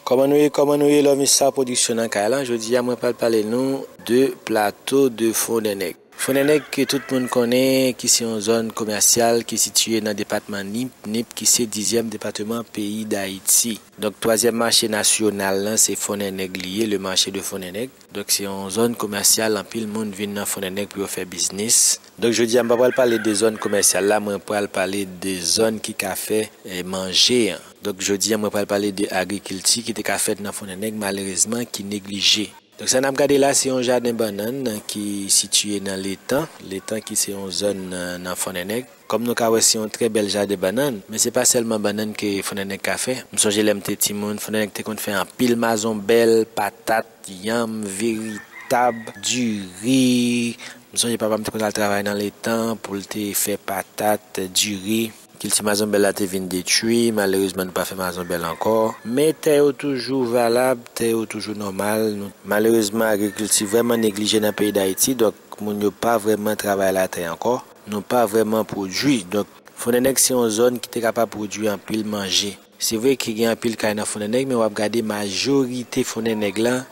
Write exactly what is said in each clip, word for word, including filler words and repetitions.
Kòman nou ye, kòman nou ye, Love Star Production nan kay la. Jodi a, mwen pral pale nou de plato de Fonnènèg. Fonnènèg ke tout moun konnen, ki se yon zòn komèsyal ki sitiye nan depatman Nip, Nip ki se dizyèm depatman peyi Dayiti. Donk, twazyèm mache nasyonal lan, se Fonnènèg li ye, le marché de Fonnènèg. Donk, se yon zòn komèsyal, anpil moun vin nan Fonnènèg pou yo fè biznis. Donk, jodi a, m pa pral pale de zòn komèsyal la, mwen pral pale de zòn ki ka fè, eh, manje an. Donk, jodi a, mwen pral pale de agrikilti ki te ka fèt nan Fonnènèg, malerezman, ki neglije. Donk, sa n ap gade la, se yon jaden bannann ki sitiye nan Letan. Letan ki se yon zòn nan, nan Fonnènèg. Kòm nou ka wè, se yon trè bèl jaden bannann, men se pa sèlman bannann ke Fonnènèg ka fè. M sonje lè m te timoun, Fonnènèg te konn fè anpil mazonbèl, patat, yanm, veritab, diri. M sonje papa m te konn al travay nan Letan pou l te fè patat, diri. Kilti mazonbèl la te vin detwi, malerezman nou pa fè mazonbèl ankò. Men tè yo toujou valab, tè yo toujou nòmal. Nou, malerezman, agrikilti vrèman neglije nan peyi Dayiti, donk moun yo pa vrèman travay latè ankò. Nou pa vrèman pwodui. Donk, Fonnènèg se yon zòn ki te kapab pwodui anpil manje. Se vre ke gen anpil kay nan Fonnènèg, men w ap gade majorite Fonnènèg lan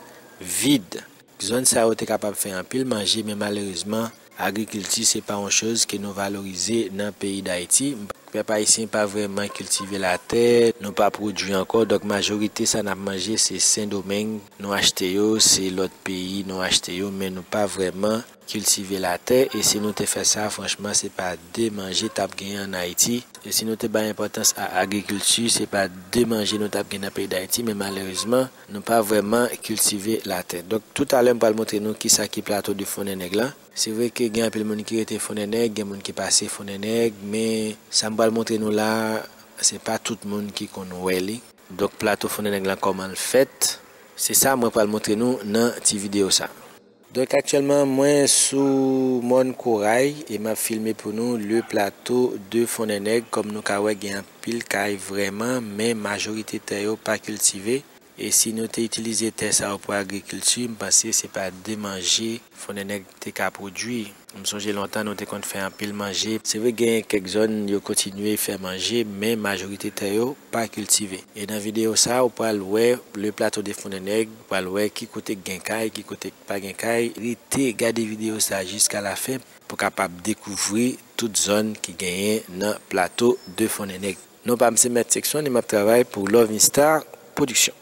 vid. Zòn sa yo te kapab fè anpil manje, men malerezman, agrikilti se pa yon choz ke nou valorize nan peyi Dayiti. Pèp ayisyen pa vrèman kiltive latè, nou pa pwodui ankò, donk majorite sa n ap manje se Sendomeng nou achte yo, se lòt peyi nou achte yo, men nou pa vrèman kiltive latè, e si nou te fè sa, franchman, se pa de manje t ap genyen ann Ayiti. E si nou te bay enpòtans a agrikilti, se pa de manje nou t ap gen nan peyi Dayiti, men malerezman, nou pa vrèman kiltive latè. Donk, toutalè, m pral montre nou kisa ki plato de Fonnènèg la. Se vre ke gen anpil moun ki rete Fonnènèg, gen moun ki pase Fonnènèg, men sa m pral montre nou la, se pa tout moun ki konn wè li. Donk, plato Fonnènèg la, kòman l fèt, se sa mwen pral montre nou nan ti videyo sa. Donk, aktyèlman, mwen sou Mòn Koray e m ap filme pou nou le plato de Fonnènèg. Kòm nou ka wè, gen anpil kay vrèman, men majorite tè yo pa kiltive. E si nou te itilize tè sa yo pou agrikilti, m panse se pa de manje Fonnènèg te ka pwodui. M sonje lontan nou te konn fè anpil manje. Se vre gen kèk zòn yo kontinye fè manje, men majorite tè yo pa kiltive. E nan videyo sa, ou pral wè le plato de Fonnènèg, ou pral wè ki kote k gen kay, ki kote k pa gen kay. Rete gade videyo sa jiska lafen pou kapab dekouvri tout zòn ki genyen nan plato de Fonnènèg. Non pa m se Mèt Sexon e m ap travay pou Love Star Production.